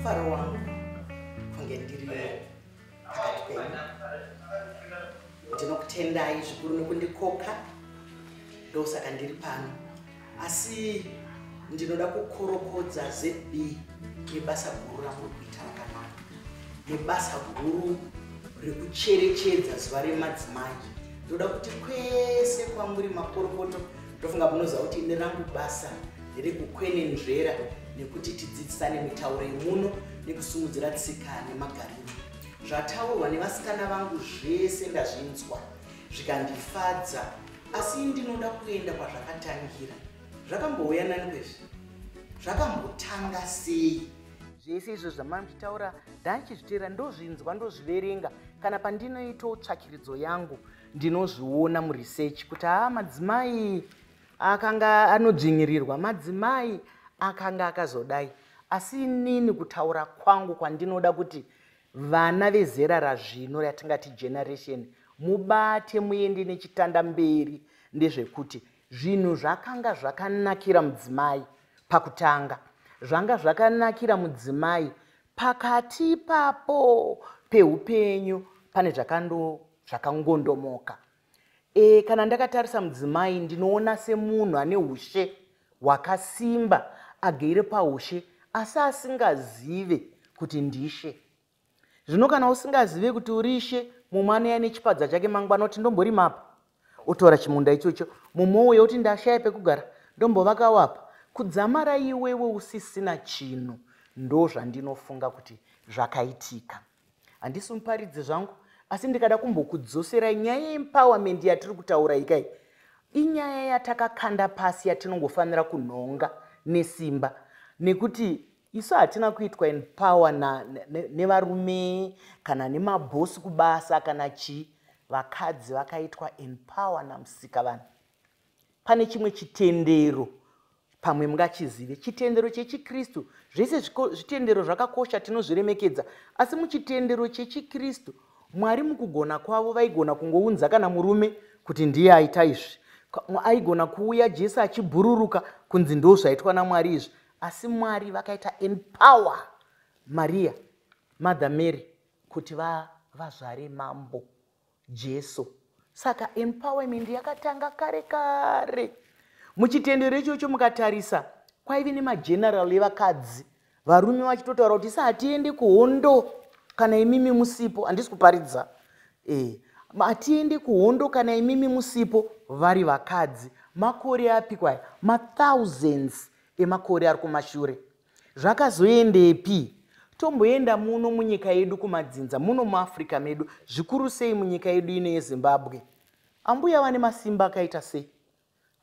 Mufaro wangu kunge ndiri pakati penyu. Ndinokutendai zvikuru nekundikoka, ndosaka ndiri pano. Asi ndinoda kukorokodza ZB nebasa guru ramuri kuita rakanaka, nebasa guru rekucherechedza zuva remadzimai. Ndoda kuti kwese kwamuri makorokoto. Ndofunga munoziva kuti ini rangu basa nderekukwenenzvera nekuti tidzidzisane mitauro yemuno nekusimudzira tsika nemagariro. Zvataurwa nevasikana vangu zvese ndazvinzwa zvikandifadza, asi ndinoda kuenda kwazvakatangira. Zvakambouya nani kwezvi? Zvakambotanga sei? Zvese izvo zvamandichitaura ndandichizviteera, ndozvinzwa, ndozviverenga. Kana pandinoitawo tsvakiridzo yangu ndinozviona muresearch kuti haa, madzimai akanga anodzvinyirirwa, madzimai akanga akazodai. Asi inini kutaura kwangu kwandinoda kuti vana vezera razvino ratingati generation mubate muende nechitanda mberi ndezvekuti zvinhu zvakanga zvakanakira mudzimai pakutanga, zvanga zvakanakira mudzimai pakati ipapo peupenyu, pane zvakangondomoka. Kana ndakatarisa mudzimai ndinoona semunhu ane ushe hwakasimba, agere paushe asi asingazive kuti ndishe. Zvino kana usingazive kuti uri ishe, mumwe anouya nechipadza chake mangwana kuti ndomborima apa, otora chimunda ichocho. Mumwe ouya kuti ndashaya pekugara, ndombovakawo apa. Kudzamara iwewe usisina chinhu. Ndo zvandinofunga kuti zvakaitika. Handisi muparidzi zvangu, asi ndikada kumbokudzoserai nyaya yeempowerment yatiri kutaura ikai, inyaya yatakakanda pasi yatinongofanira kunhonga nesimba, nekuti isu hatina kuitwa empower nevarume kana nemabhosi kubasa kana chii. Vakadzi vakaitwa empower namusika vanhu. Pane chimwe chitendero, pamwe mungachizive, chitendero chechikristu. Zvese zvitendero zvakakosha, tinozviremekedza, asi muchitendero chechikristu Mwari mukugona kwavo vaigona kungounza kana murume kuti ndiye aita izvi. Aigona kuuya Jesu achibhururuka kunzi ndo zvaitwa naMwari izvi, asi Mwari vakaita empower Maria, Mother Mary, kuti vazvare Mambo Jesu. Saka empowerment yakatanga kare kare muchitendero ichocho. Mukatarisa kwaive nemageneral evakadzi, varume vachitotaura kuti isa hatiende kuhondo kana imimi musipo. Handisi kuparidza. Hatiende kuhondo kana imimi musipo, vari vakadzi. Makore api kwaya? Mathousands emakore ari kumashure. Zvakazoendepi? Tomboenda muno munyika yedu, kumadzinza muno muAfrica medu, zvikuru sei munyika yedu ino yeZimbabwe. Ambuya vane masimba akaita sei?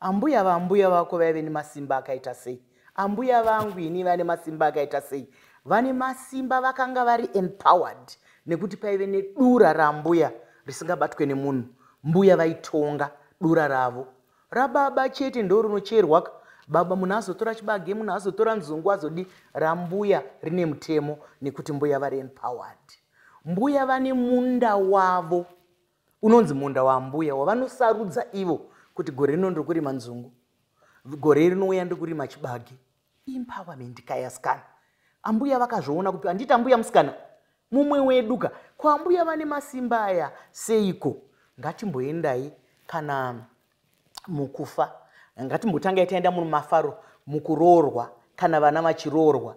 Ambuya vaambuya vako vaive nemasimba akaita sei? Ambuya vangu ini vane masimba akaita sei? Vane masimba, vakanga vari empowered nekuti paive nedura raambuya risingabatwe nemunhu. Mbuya vaitonga dura ravo. Rababa chete ndo rinocherwa. Baba munhu azotora chibage, munhu azotora nzungu, azodi. Rambuya rine mutemo nekuti mbuya vari empowered. Mbuya vane munda wavo unonzi munda wambuya, wavanosarudza ivo kuti gore rino ndiri kurima nzungu, gore rinouya ndiri kurima chibage. Empowerment kayasikana. Ambuya vakazviona kupi? Handiti ambuya musikana mumwe wedu ka? Ko ambuya vane masimba aya seiko? Ngatimboendai kana mukufa, ngatimbotangai taenda mumafaro, mukuroorwa. Kana vana vachiroorwa,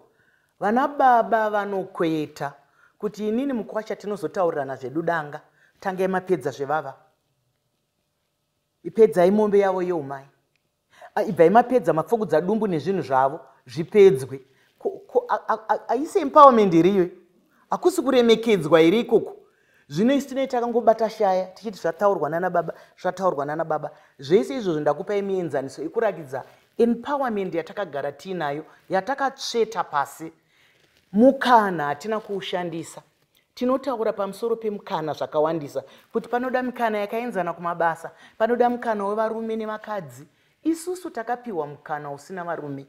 vana baba vanokweta kuti inini mukwasha tinozotaurirana zvedu danga, tangai mapedza zvevava, ipedzai mombe yavo yeumai, ibvai mapedza mapfukudza dumbu nezvinhu zvavo zvipedzwe. Haisi empowerment here iyoyo? Hakusi kuremekedzwa here ikoko? Zvino isu tinee takangobata shaya tichiti zvataurwa nana baba, zvataurwa nana baba. Zvese izvozvo ndakupai mienzaniso ikurakidza empowerment yatakagara tiinayo, yatakatsveta pasi. Mukana hatina kuushandisa. Tinotaura pamusoro pemukana zvakawandisa, kuti panoda mikana yakaenzana kumabasa, panoda mukana wevarume nevakadzi. Isusu takapiwa mukana usina varume.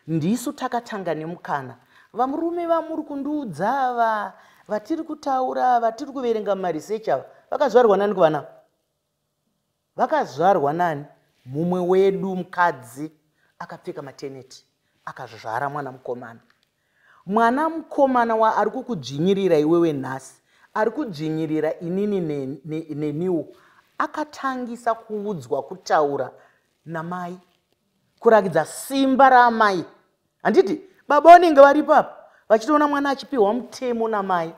Ndisu takatanga nemukana. Vamurume vamuri kundiudza ava, vatiri kutaura, vatiri kuverenga mumaresearch ava, vakazvarwa nani? Kuvana vakazvarwa nani? Mumwe wedu mukadzi akapfeka maternity akazvara mwana mukomana. Mwana mukomana waari kukudzvinyirira iwewe nhasi, ari kudzvinyirira inini neniwo, akatangisa kuudzwa kutaura namai, kurakidza simba raamai. Handiti baba vanenge varipo apa vachitoona mwana achipiwa mutemo namai,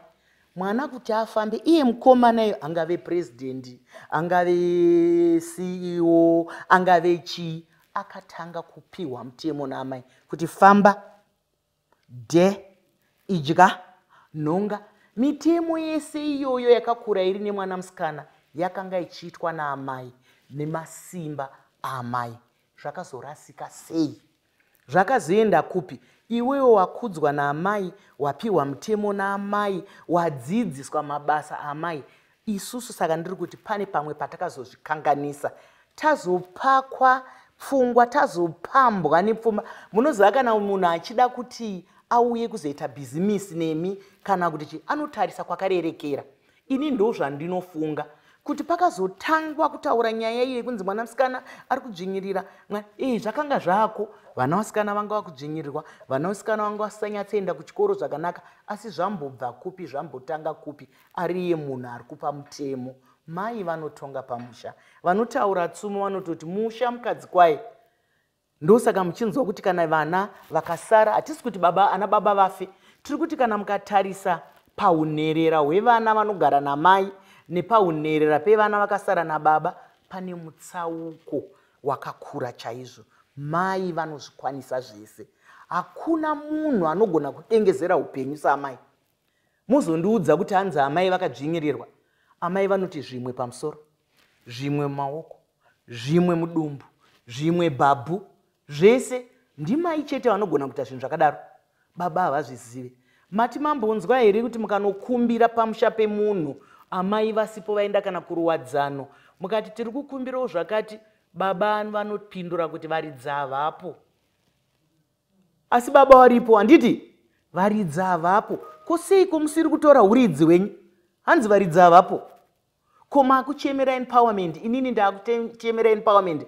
mwana kuti afambe. Iye mukomana iyo angave purezidendi, angave CEO, angave chii, akatanga kupiwa mutemo naamai kuti famba, dhe, idya, nhonga. Mitemo yese iyoyo yakakura iri nemwana musikana yakanga ichiitwa naamai nemasimba aamai. Zvakazorasika sei? Zvakazoenda kupi? Iwewe wakudzwa naamai, wapiwa mutemo naamai, wadzidziswa mabasa aamai. Isusu saka ndiri kuti pane pamwe patakazozvikanganisa, tazopakwa pfungwa, tazopambwa nepfuma. Munoziva kana munhu achida kuti auye kuzoita bhizimisi nemi kana kuti chi, anotarisa kwakarerekera. Ini ndo zvandinofunga kuti pakazotangwa kutaura nyaya iyo yekunzi mwana musikana ari kudzvinyirira, zvakanga zvako, vana vasikana vanga vakudzvinyirirwa, vana vasikana vanga vasisanyatsoenda kuchikoro zvakanaka. Asi zvambobva kupi? Zvambotanga kupi? Ariye munhu ari kupa mutemo. Mai vanotonga pamusha. Vanotaura tsumo vanototi musha mukadzi kwaye. Ndosaka muchinzwa kuti kana vana vakasara, hatisi kuti baba, ana baba vafe. Tiri kuti kana mukatarisa paunherera hwevana vanogara namai nepaunherera pevana vakasara nababa, pane mutsauko wakakura chaizvo. Mai vanozvikwanisa zvese. Hakuna munhu anogona kudengezera upenyu saamai. Muzondiudza kuti hanzi amai vakadzvinyirirwa. Amai vanoti zvimwe pamusoro, zvimwe mumaoko, zvimwe mudumbu, zvimwe bhabhu, zvese ndimai chete vanogona kuita zvinhu zvakadaro. Baba havazvizive. Mati mambonzwa here kuti mukanokumbira pamusha pemunhu, amai vasipo, vaenda kana kuruwadzano, mukati tiri kukumbirawo zvakati, baba vanopindura kuti varidzi havapo? Asi baba varipo, handiti? Varidzi havapo. Ko seiko musiri kutora uridzi hwenyu? Hanzi varidzi havapo. Ko makuchemera empowerment? Inini ndakuchemera empowerment.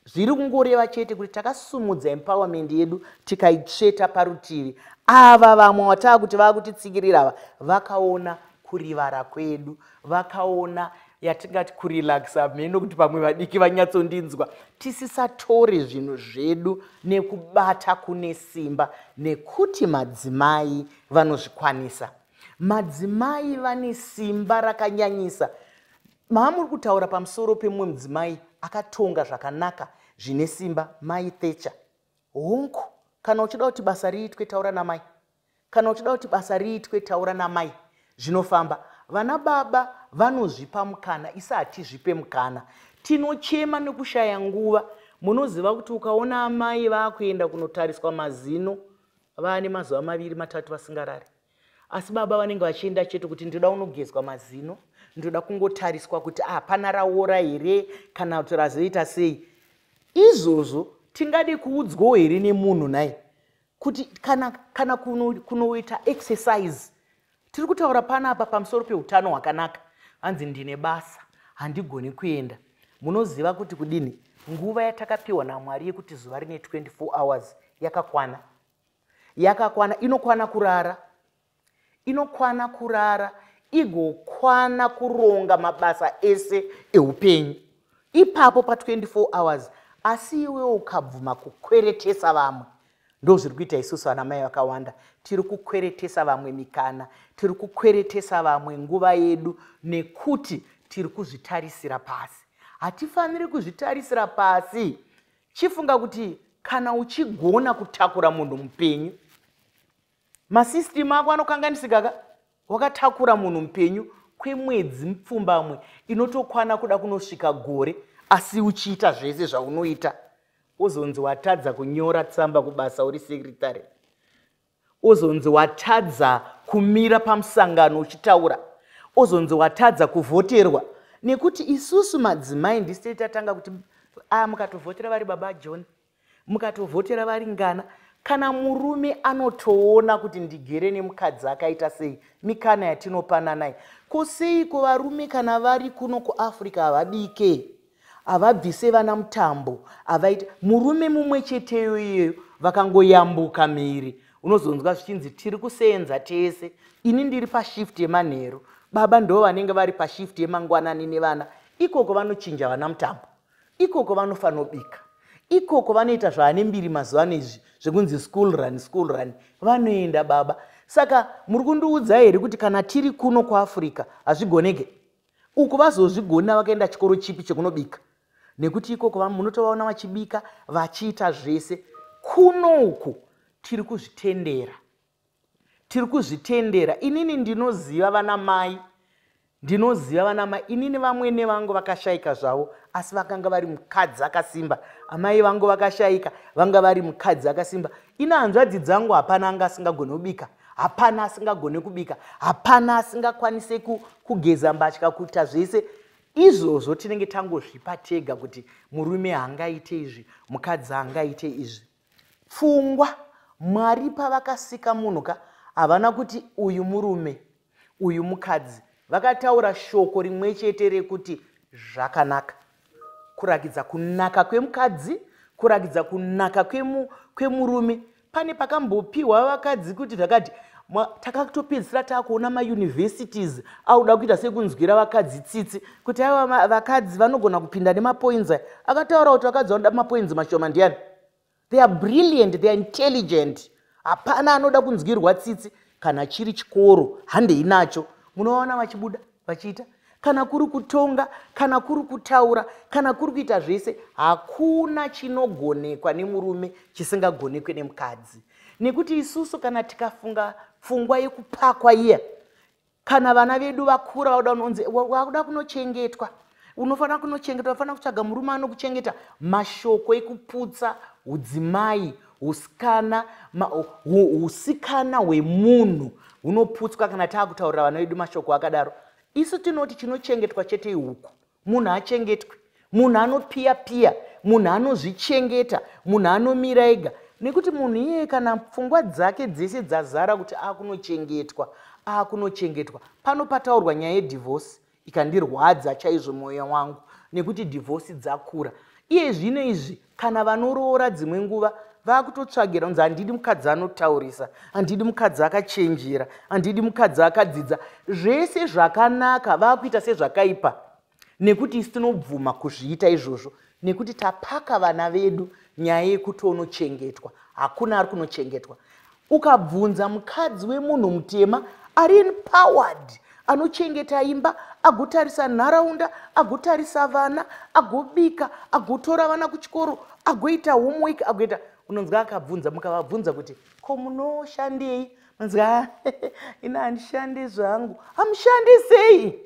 Zviri kungoreva chete kuti takasumudza empowerment yedu tikaitsveta parutivi. Ava vamwe vataa kuti vaakutitsikirira ava vakaona kurivara kwedu, vakaona yatingati kurelaxa mheno, kuti pamwe vadiki vanyatsondinzwa, tisisatore zvinhu zvedu nekubata kune simba, nekuti madzimai vanozvikwanisa. Madzimai vane simba rakanyanyisa. Maamuri kutaura pamusoro pemumwe mudzimai akatonga zvakanaka zvine simba, Mai Thatcher. Hongu, kana uchida kuti basa riitwe, taura namai. Kana uchida kuti basa riitwe, taura namai, zvinofamba. Vana baba vanozvipa mukana, isi hatizvipe mukana. Tinochema nekushaya nguva. Munoziva kuti ukaona amai vaakuenda kunotariswa mazino, vaane mazuva 2 3 vasingarari, asi baba vanenge vachienda chete kuti ndoda unogezwa mazino, ndoda kungotariswa kuti hapana raora here kana kuti razoita sei. Izvozvo tingade kuudzwawo here nemunhu nai kuti kana kunoita exercise? Tiri kutaura panapa pamusoro peutano hwakanaka. Hanzi ndine basa, handigoni kuenda. Munoziva kuti kudini? Nguva yatakapiwa naMwari yekuti zuva rine 24 hours yakakwana, yakakwana. Inokwana kurara, inokwana kurara, igokwana kuronga mabasa ese eupenyu ipapo pa24 hours. Asi iwewo ukabvuma kukweretesa vamwe, ndo zviri kuita isusu vana mai vakawanda. Tiri kukweretesa vamwe mikana, tiri kukweretesa vamwe nguva yedu, nekuti tiri kuzvitarisira pasi. Hatifaniri kuzvitarisira pasi. Chifunga kuti kana uchigona kutakura munhu mupenyu, masystem ako anokanganisika ka. Wakatakura munhu mupenyu kwemwedzi mupfumbamwe inotokwana kuda kunosvika gore, asi uchiita zvese zvaunoita, ozonzi watadza kunyora tsamba kubasa uri secretary, ozonzi watadza kumira pamusangano uchitaura, ozonzi watadza kuvhoterwa, nekuti isusu madzimai ndisi tatanga kuti a mukatovhotera vari baba John, mukatovhotera varingana. Kana murume anotoona kuti ndigere nemukadzi akaita sei, mikana yatinopananai. Ko seiko varume kana vari kuno kuAfrica havabike, havabvise vana mutambo, havaiti? Murume mumwe cheteyo iyeyo vakangoyambuka mhiri. Unozonzwa zvichinzi tiri kuseenza tese, ini ndiri pashift yemanheru, baba ndo vanenge vari pashift yemangwanani nevana. Ikoko vanochinja vana mutambo, ikoko vanofanobika, ikoko vanoita zvaane mbiri mazuva ano izvi zvekunzi school run, school run, vanoenda baba. Saka muri kundiudza here kuti kana tiri kuno kuAfrica hazvigoneke? Uku vazozvigona vakaenda chikoro chipi chekunobika? Nekuti ikoko munotovaona vachibika, vachiita zvese. Kuno uku tiri kuzvitendera, tiri kuzvitendera. Inini ndinoziva vana mai, ndinoziva vana mai. Inini vamwene vangu vakashayika zvavo, asi vakanga vari mukadzi akasimba. Amai vangu vakashayika, vanga vari mukadzi akasimba. Ina hanzvadzi dzangu hapana anga asingagoni kubika, hapana asingagoni kubika, hapana asingakwanise kugeza mbatya, kuita zvese izvozvo. Tinenge tangozvipa tega kuti murume haangaite izvi, mukadzi haangaite izvi. Pfungwa, Mwari pavakasika munhu ka, havana kuti uyu murume, uyu mukadzi. Vakataura shoko rimwe chete rekuti zvakanaka, kurakidza kunaka kwemukadzi, kurakidza kunaka kwemurume. Pane pakambopiwa vakadzi kuti zvakati, takatopedzisira taakuona mauniversities auda kuita sekunzwira vakadzi tsitsi, kuti aiwa, vakadzi vanogona kupinda nemapoints aya. Akataura kuti vakadzi vanoda mapoints mashoma ndiani? They are brilliant, they are intelligent. Hapana anoda kunzwirwa tsitsi. Kana chiri chikoro, handei nacho, munovaona vachibuda vachiita, kana kuri kutonga, kana kuri kutaura, kana kuri kuita zvese. Hakuna chinogonekwa nemurume chisingagonekwe nemukadzi, nekuti isusu kana tikafunga pfungwa yekupakwa iya, kana vana vedu vakura vakuda kunonzi wakuda kunochengetwa, unofanira kunochengetwa, unofanira kutsvaga murume anokuchengeta. Mashoko ekuputsa udzimai, usikana, usikana hwemunhu hunoputswa kana taakutaurira vana vedu mashoko akadaro. Isu tinoti chinochengetwa chete ihuku. Munhu achengetwe, munhu anopiya piya, munhu anozvichengeta, munhu anomira ega. Nekuti munhu iyeye kana pfungwa dzake dzese dzazara kuti akunochengetwa, akunochengetwa. Pano pataurwa nyaya yedivorce, ikandirwadza chaizvo mwoyo wangu, nekuti divorce dzakura iye zvino izvi. Kana vanoroora dzimwe nguva vakutotsvagira kunzi handidi mukadzi anotaurisa, handidi mukadzi akachenjera, handidi mukadzi akadzidza. Zvese zvakanaka vakuita sezvakaipa, nekuti isu tinobvuma kuzviita izvozvo, nekuti tapaka vana vedu nyaya yekuti unochengetwa. Hakuna ari kunochengetwa. Ukabvunza mukadzi wemunhu mutema ari empowered, anochengeta imba, agotarisa nharaunda, agotarisa vana, agobika, agotora vana kuchikoro, agoita homework, agoita, unonzwa akabvunza, mukavabvunza kuti ko munoshandei, manzwa, "Ina handishandi zvangu." Hamushandi sei?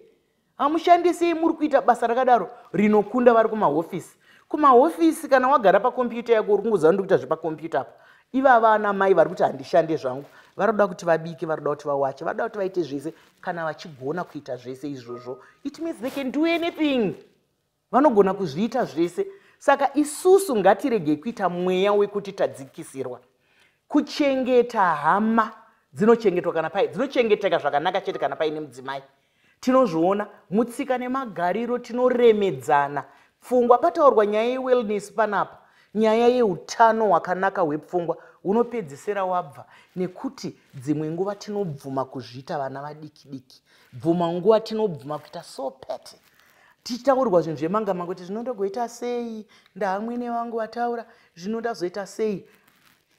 Hamushandisei? Muri kuita basa rakadaro rinokunda vari kumahofisi. Kumahofisi kana wagara pakombiyuta yako, uri kungoziva ndiri kuita zvepakombiyuta apa. Ivava ana mai vari kuti handishande zvangu, varoda kuti vabike, varoda kuti vawache, varoda kuti vaite zvese. Kana vachigona kuita zvese izvozvo, it means they can do anything, vanogona kuzviita zvese. Saka isusu ngatiregei kuita mweya wekuti tadzikisirwa. Kuchengeta hama dzinochengetwa kana pai dzinochengeteka zvakanaka chete kana paine mudzimai. Tinozviona mutsika nemagariro, tinoremedzana pfungwa. Pataurwa nyaya yewellness panapa, nyaya yeutano hwakanaka hwepfungwa hunopedzisira wabva nekuti dzimwe nguva tinobvuma kuzviita vana vadiki diki. Bvuma nguva tinobvuma kuita so petty, tichitaurirwa zvinhu zvemanga manga kuti zvinondogoita sei, ndaamwene vangu vataura, zvinondazoita sei.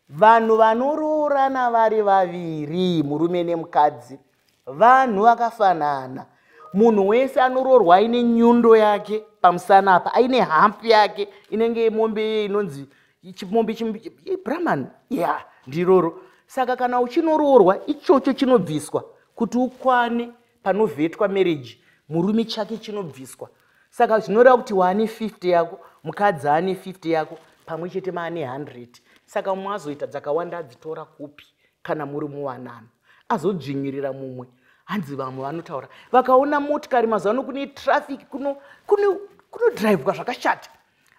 Vanhu vanoroorana vari vaviri, murume nemukadzi, vanhu vakafanana. Munhu wese anoroorwa aine nyundo yake pamusana apa, aine hump yake inenge mombe inonzi chimombe Brahman ya ndiroro. Saka kana uchinoroorwa, ichocho chinobviswa kuti ukwane panovhetwa marriage. Murume chake chinobviswa. Saka zvinoreva kuti waane 50 yako, mukadzi aane 50 yako, pamwe chete maane 100. Saka mumwe azoita dzakawanda adzitora kupi kana muri muwanano? Azodzvinyirira mumwe. Hanzi vamwe vanotaura vakaona motikari mazuva ano kune traffic, kunodhiraivhwa zvakashata.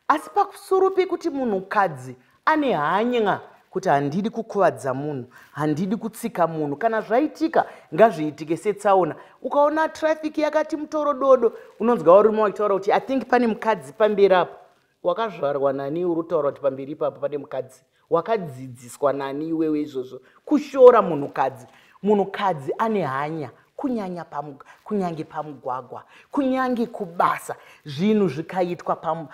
Asi pakusoro pekuti munhukadzi ane hanya kuti handidi kukuvadza munhu, handidi kutsika munhu, kana zvaitika ngazviitike setsaona. Ukaona traffic yakati mutoro dodo, unonzwa varume vachitaura kuti, "I think pane mukadzi pamberi apo." Wakazvarwa nani uri kutaura kuti pamberi ipapo pane mukadzi? Wakadzidziswa nani iwewe izvozvo? Kushora munhukadzi. Munhukadzi ane hanya, kunyanya kunyange pamugwagwa, kunyange kubasa. Zvinhu zvikaitwa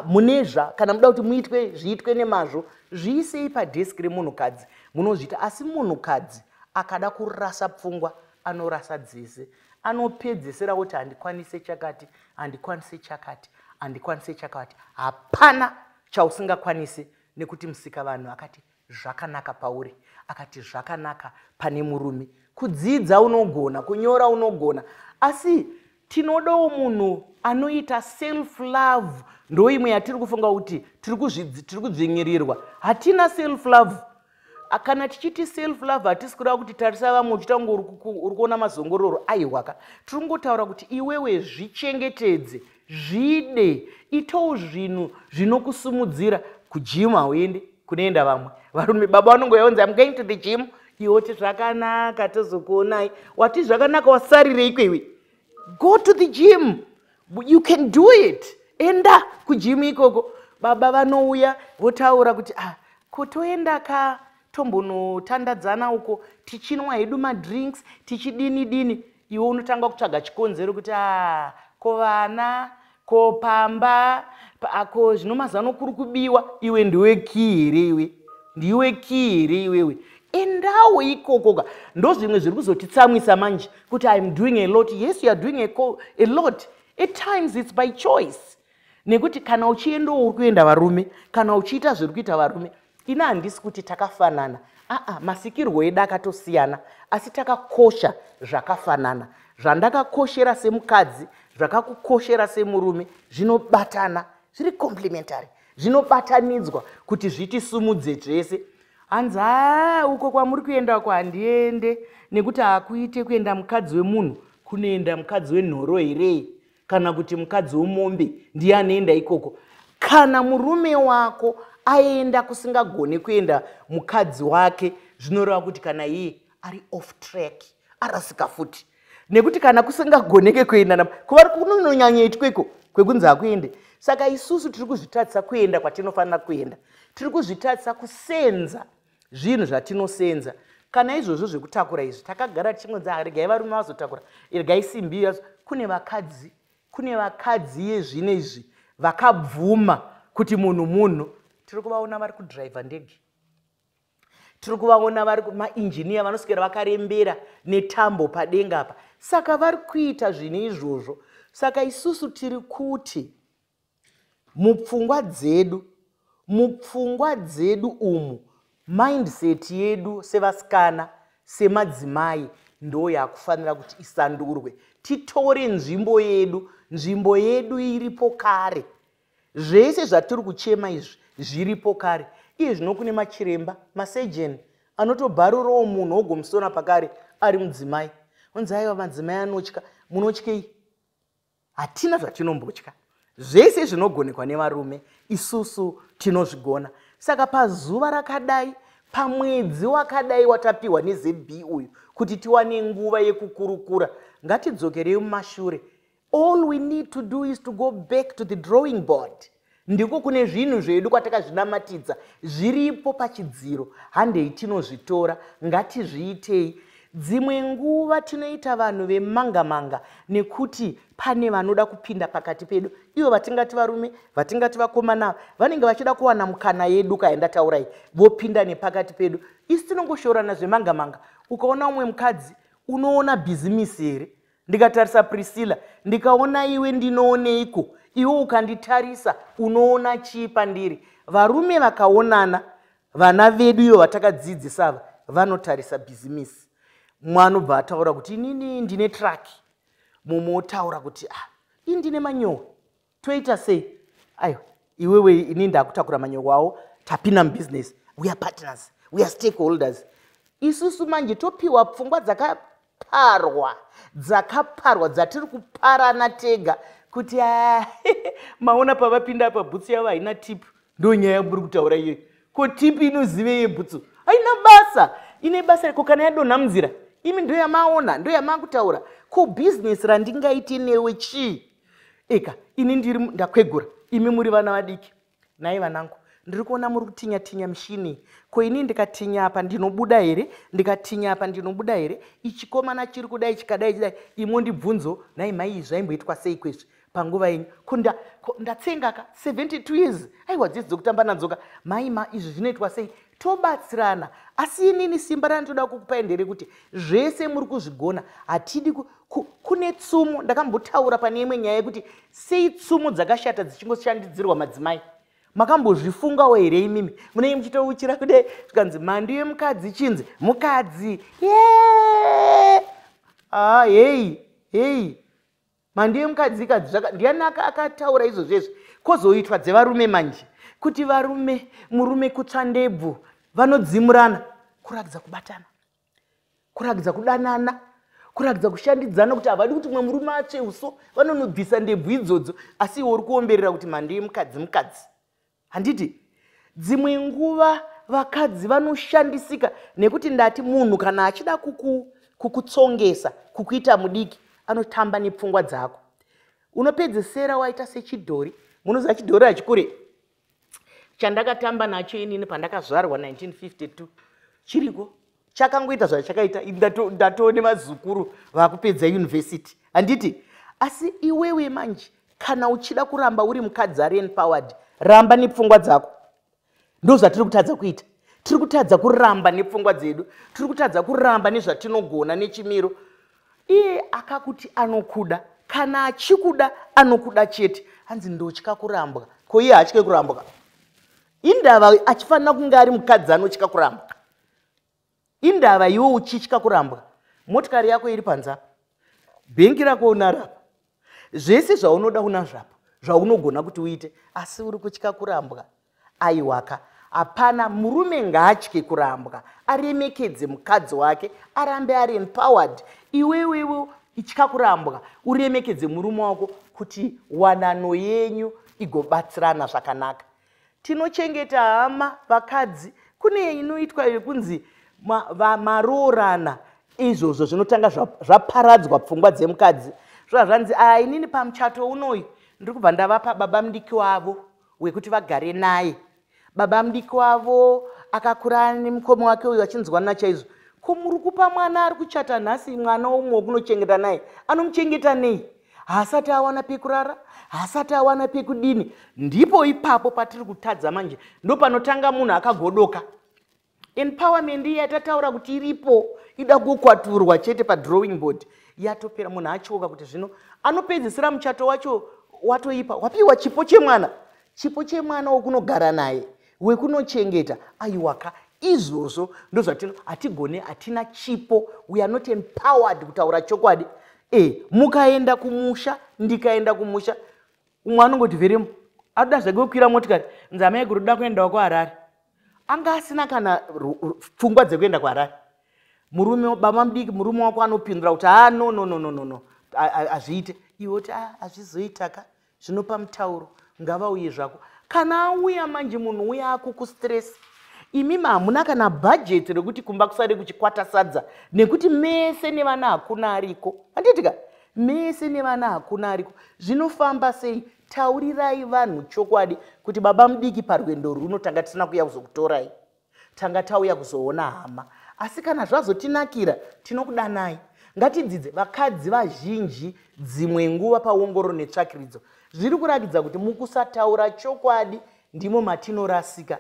munezva, kana muda kuti muitwe zviitwe nemazvo, zviisei padeski remunhukadzi, munozviita. Asi munhukadzi akada kurasa pfungwa, anorasa dzese, anopedzesera kuti handikwanise chakati, handikwanise chakati, handikwanise chakati. Hapana chausingakwanisi, nekuti musika vanhu akati zvakanaka pauri, akati zvakanaka pane murume. Kudzidza unogona, kunyora unogona, asi tinodawo munhu anoita self love. Ndo imwe yatiri kufunga kuti tiri kudzvinyirirwa. Hatina self love. Kana tichiti self love, hatisi kureva kuti tarisa vamwe uchiita kunge uri kuona mazongororo. Aiwaka, tiri kungotaura kuti iwewe zvichengetedze, zvide, itawo zvinhu zvinokusumudzira. Kugym hauendi kunoenda vamwe varume. Baba vanongoyaunzi, "I'm going to the gym." Iwoti, "Zvakanaka, tozokuonai." Wati zvakanaka, wasarireiko iwe? Go to the gym, you can do it. Enda kugym ikoko. Baba vanouya votaura kuti, "Ah, kotoenda ka, tombonotandadzana uko, tichinwa hedu madrinks, tichidini dini." Iwe unotanga kutsvaga chikonzero kuti, "A, ko vana, ko pamba, ko zvino mazano kuri kubiwa." Iwe ndiwe kii here? Iwe ndiwe kii here iwewe? Endawo ikokoka. Ndo zvimwe zviri kuzotitsamwisa manje, kuti I'm doing a lot. Yes, you are doing a lot. At times it's by choice, nekuti kana uchiendawo uri kuenda varume, kana uchiita zviri kuita varume. Ina handisi kuti takafanana, aa, masikirwo edu akatosiyana, asi takakosha zvakafanana. Zvandakakoshera semukadzi, zvakakukoshera semurume, zvinobatana, zviri complementary, zvinobatanidzwa kuti zvitisumudze zvese. Hanzi, "Haa, uko kwamuri kuenda uko handiende, nekuti hakuite kuenda mukadzi wemunhu. Kunoenda mukadzi wenhoro here, kana kuti mukadzi wemombe ndiye anoenda ikoko?" Kana murume wako aenda kusingagone kuenda mukadzi wake, zvinoreva kuti kana iye ari off track, arasika futi, nekuti kana kusingagoneke kuenda kuvari kunonyanyoitweko kwekunzi hakuende. Saka isusu tiri kuzvitarisa kuenda kwatinofanira kuenda, tiri kuzvitarisa kusenza zvinhu zvatinosenza. Kana izvozvo zvekutakura izvi, takagara tichingonzi, ah, regai varume vazotakura, regai simbi. Kune vakadzi, kune vakadzi yezvino izvi vakabvuma kuti munhu munhu. Tiri kuvaona vari kudhiraivha ndege, tiri kuvaona vari mainjiniya, vanoswera vakarembera netambo padenga apa. Saka vari kuita zvinhu izvozvo. Saka isusu tiri kuti mupfungwa dzedu umu, mindset yedu sevasikana, semadzimai, ndo yakufanira kuti isandurwe, titore nzvimbo yedu. Nzvimbo yedu iripo kare. Zvese zvatiri kuchema izvi zviripo kare. Iye zvino kune machiremba, masurgeon, anotobharurawo munhu ogomusona pakare ari mudzimai. Onzi, "Aiwa, madzimai anotya." Munotyei? Hatina zvatinombotya. Zvese zvinogonekwa nevarume, isusu tinozvigona. Saka pazuva rakadai, pamwedzi wakadai watapiwa neZB uyu kuti tiwane nguva yekukurukura, ngatidzokerei mumashure. All we need to do is to go back to the drawing board. Ndiko kune zvinhu zvedu kwatakazvinamatidza, zviripo pachidziro. Handei tinozvitora, ngatizviitei. Dzimwe nguva tinoita vanhu vemanga-manga nekuti pane vanoda kupinda pakati pedu, ivo vatingati varume, vatingati vakomana, vanenge vachida kuwana mukana yedu kaenda taurai, vopinda nepakati pedu. Isi tinongoshorana zvemanga-manga. Ukaona umwe mukadzi, unoona bhizimisi here? Ndikatarisa Priscilla, ndikaona iwe, ndinooneiko? Iwe ukanditarisa, unoona chii pandiri? Varume vakaonana, vana vedu ivo vatakadzidzisa ava, vanotarisa bhizimisi. Mwanobva ataura kuti, "Inini ndine truck." Mumwe otaura kuti, "Ah, ini ndine manyowa, toita sei?" Aiwa, iwewe, ini ndakutakura manyowa awo, tapinda mubusiness. We are partners, we are stakeholders. Isusu manje topiwa pfungwa dzakaparwa, dzakaparwa, dzatiri kuparana tega kuti, "Ah, maona pavapinda pabhutsu yavo haina tip. Ndo nyaya muri kutaura iyoyo. Ko tip inozive yebhutsu? Haina basa. Ine basa ko kana yadonha munzira? Imi ndo yamaona, ndo yamakutaura. Ko bhizinesi randingaite newe chii? Eka ini ndiri ndakwegura, imi muri vana vadiki. Nai vanangu, Ndiri kuona muri kutinya tinya mishini. Ko ini ndikatinya apa ndinobuda here? Ndikatinya apa ndinobuda here? Ichikomana chiri kudai chikadai chidai. Imondibvunzo, nhai mai, izvi zvaimboitwa sei kwezvi panguva yenyu? Ko ndatsenga ka 72 years. Aiwa, dzidzi dzokutamba nadzoka. Mai ma, izvi zvinoitwa sei? Tobatsirana. Asi inini simba randinoda kukupai nderekuti zvese muri kuzvigona. Hatidi kune tsumo ndakambotaura pane imwe nyaya yekuti sei tsumo dzakashata dzichingoshandidzirwa madzimai. Makambozvifungawo here imimi? Munenge muchitouchira kudai zvikanzi mhandu yemukadzi chinzi mukadzi. Ye! Ah, hei, hei. Mhandu yemukadzi ikadzi ndiani akataura izvozvo izvi? Kozoitwa dzevarume manje. Kuti varume, murume kutsva ndebvu, vanodzimurana. Kuratidza kubatana, kuratidza kudanana, kuratidza kushandidzana, kuti havadi kuti mumwe murume atsve uso, vanonobvisa ndebvu idzodzo. Asi iwe uri kuomberera kuti mhandu yemukadzi mukadzi. Handiti dzimwe nguva vakadzi vanoshandisika nekuti ndati munhu kana achida kukutsongesa, kukuita mudiki, anotamba nepfungwa dzako. Unopedzesera waita sechidhori. Munoziva chidhori hachikure. Chandakatamba nacho inini pandakazvarwa 1952 chiriko, chakangoita zvachakaita. Ndatoo nevazukuru vakupedza yunivhesiti, handiti? Asi iwewe manje kana uchida kuramba uri mukadzi ari empowered, ramba nepfungwa dzako. Ndo zvatiri kutadza kuita. Tiri kutadza kuramba nepfungwa dzedu, tiri kutadza kuramba nezvatinogona nechimiro. Iye akakuti anokuda, kana achikuda anokuda chete. Hanzi ndotya kurambwa. Ko iye haatye kurambwa? Indava achifanira kunge ari mukadzi anotya kurambwa? Indava iwe uchitya kurambwa? Motikari yako iri panze apa, bhengi rako unarapa, zvese zvaunoda unazvapo, zvaunogona kuti uite, asi uri kutya kurambwa. Aiwaka, hapana. Murume ngaatye kurambwa, aremekedze mukadzi wake, arambe ari empowered. Iwewewo itya kurambwa, uremekedze murume wako kuti wanano yenyu igobatsirana zvakanaka. Tinochengeta hama vakadzi. Kune inoitwa yekunzi maroorana. Izvozvo zvinotanga zvaparadzwa pfungwa dzemukadzi. Zva zvanzi, a, inini pamuchato unoyu ndiri kubva ndavapa baba mudiki wavo wekuti vagare naye. Baba mudiki wavo akakura nemukoma wake uyu achinzwanana chaizvo. Ko muri kupa mwana ari kuchata nhasi mwana umwe wekunochengeta naye? Anomuchengeta nei? Haasati awana pekurara, haasati awana pekudini. Ndipo ipapo patiri kutadza manje. Ndo panotanga munhu akagodoka. Empowerment iyi yatataura kuti iripo, ida kukwaturwa chete padrawing board, yatopera. Munhu achoka kuti zvino anopedzisira muchato wacho watoipa. Wapiwa chipo chemwana, chipo chemwana wokunogara naye, wekunochengeta. Aiwaka, izvozvo ndozvatino hatigone, hatina chipo. We are not empowered kutaura chokwadi. Mukaenda kumusha, ndikaenda kumusha, umwe anongoti vheremu anoda zvake kukwira motikari, nzi amai guru da kuendawo kuHarare. Anga asina kana pfungwa dzekuenda kuHarare. Murume, baba mudiki, murume wako anopindura kuti, "Ha, no, no, no, no, no, no, hazviite." Iwe kuti, "A, hazvizoita ka." Zvinopa mutauro, ngavauye zvako. Kana auya manje, munhu uya akukustress. Imimi hamuna kana bhajeti rekuti kumba kusare kuchikwata sadza, nekuti mese nevana hakuna ariko, handiti ka? Mese nevana hakuna ariko. Zvinofamba sei? Taurirai vanhu chokwadi kuti baba mudiki, parwendo runo tanga tisina kuuya kuzokutorai, tanga tauya kuzoona hama, asi kana zvazotinakira tinokudanai. Ngatidzidze. Vakadzi vazhinji dzimwe nguva paongororo netsvakiridzo zviri kurakidza kuti mukusataura chokwadi ndimo matinorasika.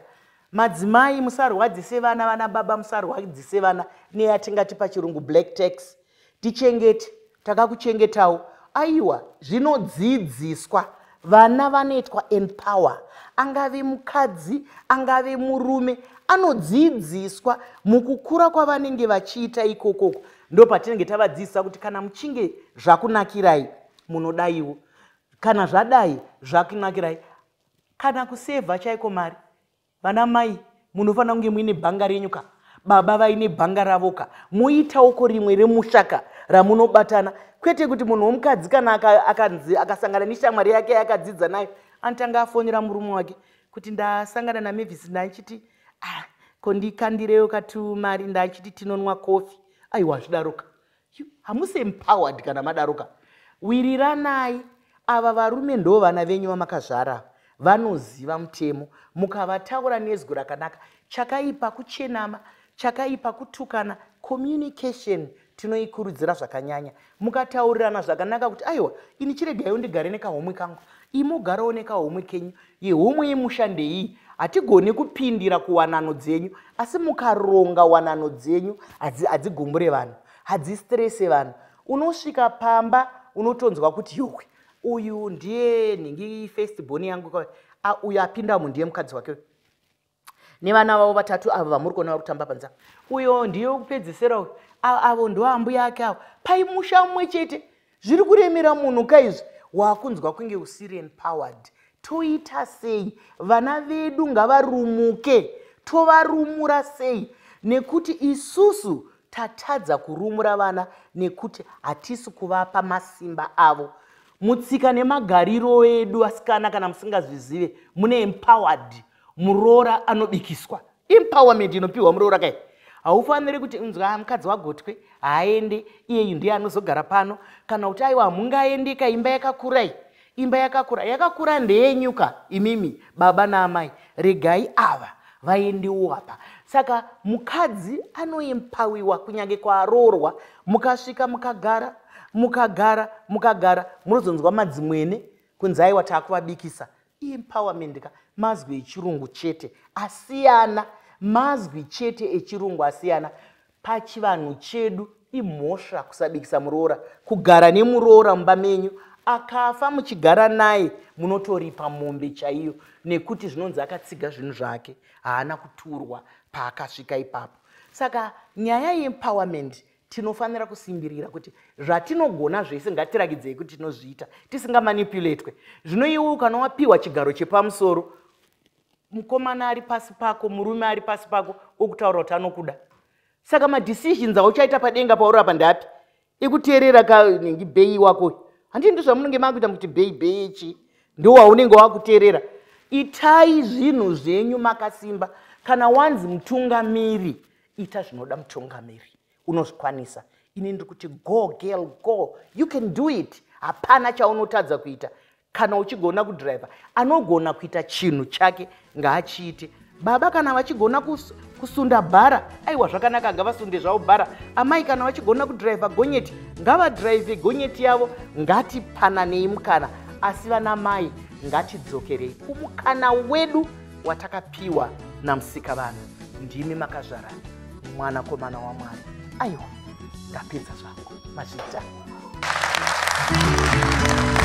Madzimai, musarwadzise vana. Vana baba, musarwadzise vana neyatingati pachirungu black tax. Tichengete, takakuchengetawo. Aiwa, zvinodzidziswa. Vana vanoitwa empower, angave mukadzi, angave murume, anodzidziswa mukukura kwavanenge vachiita ikokoko. Ndo patinenge tavadzidzisa kuti kana muchinge zvakunakirai munodaiwo, kana zvadai zvakunakirai. Kana kusevha chaiko mari, vana mai munofanira kunge muine bhanga renyu ka, baba vaine bhanga ravo ka, moitawo rimwe remusha ka ramunobatana. Kwete kuti munhu womukadzi kana akanzi akasangana neshamwari yake yakadzidza nayo, anotanga afonera murume wake kuti, "Ndasangana naMavis, ndachiti, ah, kondikandireyo katumari, ndachiti tinonwa kofi." Aiwa, zvidaroka, hamusi empowered kana madaroka. Wiriranai. Ava varume ndo vana venyu vamakazvara. Vanoziva mutemo. Mukavataura nezwi rakanaka, chakaipa kuchenama, chakaipa kutukana. Communication tinoikurudzira zvakanyanya. Mukataurirana zvakanaka kuti aiwa, ini chiregaiwo ndigare nekahomwe kangu, imugarawo nekahomwe kenyu, yehomwe yemusha ndeiyi, hatigoni kupindira kuwanano dzenyu, asi mukaronga wanano dzenyu hadzigumbure vanhu, hadzistrese vanhu. Unosvika pamba unotonzwa kuti yohwe, uyu ndiye nhingi first born yangu, uyu apindamo ndiye mukadzi wake nevana vavo vatatu avo vamuri kuona vari kutamba panze, uyo ndiye wekupedzisira uyu, avo ndo ambuya ake avo. Paimusha mumwe chete zviri kuremera munhu kaizvi, wakunzwa kunge usiri empowered. Toita sei? Vana vedu ngavarumuke. Tovarumura sei? Nekuti isusu tatadza kurumura vana nekuti hatisi kuvapa masimba avo. Mutsika nemagariro edu, asikana, kana musingazvizive, mune empowered muroora anobikiswa. Empowerment inopiwa muroora kai. Haufaniri kuti unzwa mukadzi wagotwe haaende, iyeyu ndiye anozogara pano, kana kuti aiwa, hamungaendeka, imba yakakurai, imba yakakura. Yakakura ndeyenyuka imimi baba naamai, regai ava vaendewo apa. Saka mukadzi anoempawiwa kunyange kwaroorwa. Mukasvika mukagara, mukagara, mukagara, munozonzwa madzimwene kunzi aiwa, taakuvabikisa. Empowerment ka mazwi echirungu chete asiyana, mazwi chete echirungu asiyana. Pachivanhu chedu imhosva kusabikisa muroora. Kugara nemuroora mumba menyu akafa muchigara naye, munotoripa mombe chaiyo, nekuti zvinonzi akatsiga zvinhu zvake, haana kuturwa paakasvika ipapo. Saka nyaya yeempowerment tinofanira kusimbirira kuti zvatinogona zvese ngatirakidzei kuti tinozviita tisingamanipulatwe. Zvino iwe kana wapiwa chigaro chepamusoro, mukomana ari pasi pako, murume ari pasi pako okutaura kuti anokuda, saka madecisions auchaita padenga pauri apa ndapi? Ekuteerera kanhingi bei wako? Handii ndo zvamunenge makuita kuti bei bei chi ndo waunenge wakuteerera. Itai zvinhu zvenyu makasimba. Kana wanzi mutungamiri, ita zvinoda mutungamiri, unozvikwanisa. Ini ndiri kuti go girl, go, you can do it. Hapana chaunotadza kuita kana uchigona kudhiraivha. Anogona kuita chinhu chake ngaachiite. Baba kana vachigona kusunda bhara, aiwa, zvakanaka, ngavasunde zvavo bhara. Amai kana vachigona kudhiraivha gonyeti, ngavadhiraivhe gonyeti yavo. Ngatipananei mukana. Asi vana mai, ngatidzokerei kumukana wedu watakapiwa namusika vanhu. Ndimi makazvara mwanakomana waMwari. Aiwa, ndapedza zvangu. Mazvita. Thank you.